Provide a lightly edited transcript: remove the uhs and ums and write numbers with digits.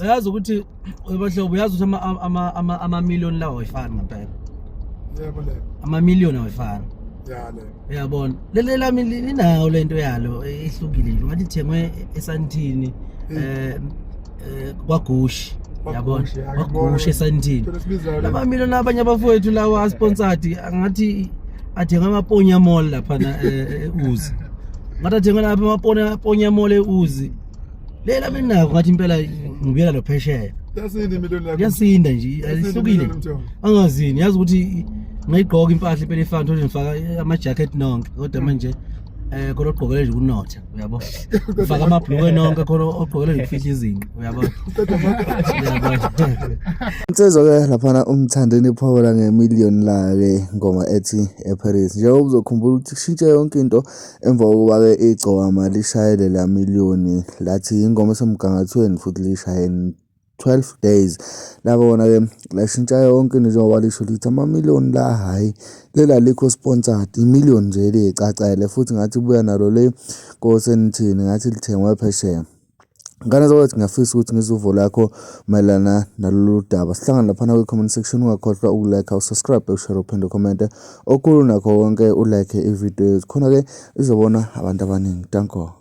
Uyazi ukuthi webahlobo, uyazi ukuthi ama-million lawo awefani ngempela. Yebo le. Ama-million awefani. Ya le. Uyabona, leli lami linayo lento yalo ehlukile nje, ngathi ithengwe eSandton, kwaGushi, yabona, kwaGushi eSandton. Lama million abanye abafowethu lawa asponsored angathi athengwe amaponya mall laphana eUzi, ngathi athengwe lapha amaponya ponya mall eUzi. Lela mina nako ngathi impela ngibuyela lo phesheya. Yasinda imiliyoni yakho. Yasinda nje, alihlukile. Angazini, yazi ukuthi ngayigqoka impahla impela ifana, thola ngifaka ama jacket nonke, kodwa manje khona ogqokele nje ukunotha, uyabo, ufaka amabhlukwe nonke, khona ogqokele nje ukufihla izinqa, uyabo, uyabo. Insizwa-ke laphana uMthandeni iphawula ngemiliyoni layo-ke ingoma ethi eParis. Njengoba uzokhumbula ukuthi kushintshe yonke into emva kokuba-ke igcokama lishaye lela miliyoni, lathi ingoma esemgangathweni futhi lishaye 12 days. Labona-ke lashintsha yonke into njengoba lisho lithi amamiliyoni la, hhayi lela alikho sponsored, imiliyoni nje liyicacele futhi ngathi ibuya nalo le koSandton, ngathi lithengwe phesheya. Ngane zakwethu, ngiyafisa ukuthi ngizwe uvo lakho mayelana nalolu daba. Sihlangane laphana kwi-comment section, ungakhohlwa ukulike, usubscribe, ushare, uphinde ucommente. Okukhulu nakho konke ulike ividiyo yethu khona-ke izobona abantu abaningi. Danko.